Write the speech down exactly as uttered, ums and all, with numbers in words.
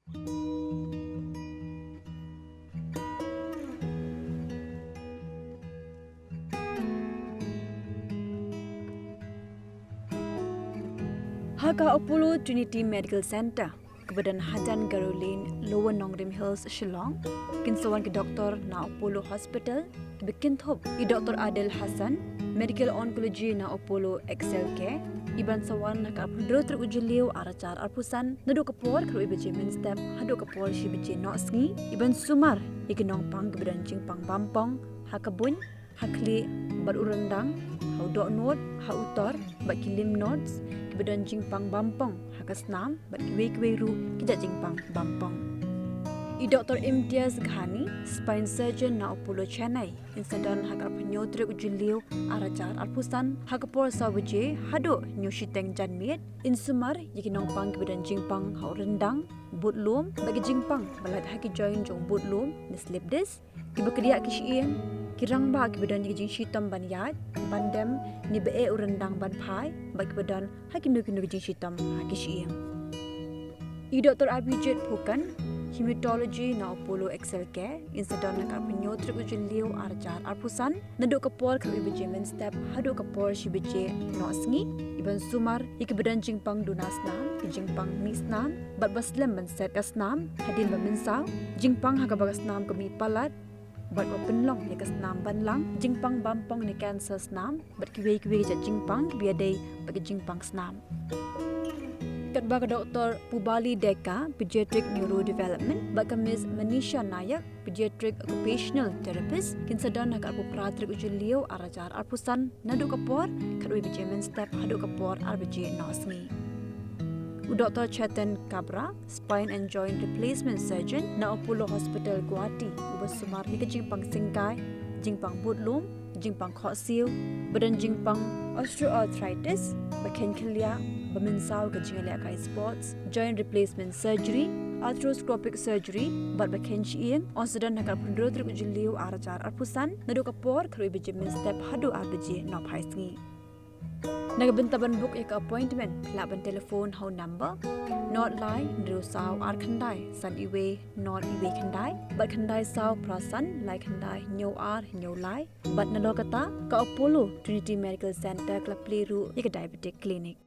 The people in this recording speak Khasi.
Ha ka Apollo Trinity Medical Centre, kaba don hajan Garo Lane, Lower Nongrim Hills, Shillong, kin sa wan ki doktor na Apollo Hospital, kiba kynthup i Doktor Adil Hassan, Medical Oncology na Apollo Excel Care, iban sa wan ha ka arphew hynriew tarik u Jylliew arhajar arphew san, naduh ka por khatwei baje mynstep haduh ka por shi baje noh sngi, iban sumar ïa ki nongpang kiba don jingpang bampong ha ka buiñ, ha khlieh bad u ryndang, ha u dohnud, ha u tor bad ki lymph nodes, kiba don jingpang bampong ha ka snam bad kiwei kiwei ruh ki jait jingpang bampong. I Doktor Imtiaz Ghani, spine surgeon na Apollo Chennai, in sa don ha ka arphew hynñiew tarik u Jylliew arhajar arphew san, ha ka por saw baje haduh hynñiew shiteng janmiet, in sumar ïa ki nongpang kiba don jingpang ha u ryndang, budlum bad ki jingpang ba lait ha ki joint jong budlum ne slip disc, kiba kdiah ki shyieng, ki rangbah kiba don ïa ki jingshitom ban ïaid, ban dem, ne ba eh u ryndang ban phai, bad kiba don ha kino kino ki jingshitom ha ki shyieng. I Doktor Abhijit Phukan, Hematology na Apollo Excel Care, in sa don ha ka arphew hynñiew tarik u Jylliew arhajar arphew san, naduh ka por khatwei baje mynstep haduh ka por shi baje noh sngi, iban sumar ïa kiba don jingpang duna snam, ki jingpang mih snam bad ba slem ban set ka snam hadien ba mynsaw, jingpang ha kaba ka snam ka mih palat bad ba pynlong ïa ka snam ban lang, jingpang bampong ne cancer snam bad kiwei kiwei ki jait jingpang kiba ïadei bad ki jingpang snam. Katba ka Doktor Pubali Deka, Pediatric Neurodevelopment, bad ka Miss Manisha Nayak, Pediatric Occupational Therapist, kin sa don ha ka arphew phra tarik u Jylliew arhajar arphew san, naduh ka por khatwei baje mynstep haduh ka por ar baje noh sngi. U Doktor Chetan Kabra, Spine and Joint Replacement Surgeon na Apollo Hospital Guwahati, uba sumar ïa ka jingpang syngkai, jingpang budlum, jingpang khohsiew, ba don jingpang osteoarthritis, ba kheiñ khylliah, ba mynsaw ka jingïalehkai sports, joint replacement surgery, arthroscopic surgery bad ba kheiñ shyieng, un sa don ha ka arphew hynriew tarik u Jylliew arhajar arphew san, naduh ka por khatwei baje mynstep haduh ar baje nohphai sngi. Na ka bynta ban book ïa ka appointment, phi lah ban telephone ha u number nod lai hynriew saw ar khyndai san iwei nod iwei khyndai bad khyndai saw phra san lai khyndai hynñiew ar hynñiew lai. Bad nalor kata, ka Apollo Trinity Medical Centre ka la plie ruh ïa ka Diabetic Clinic.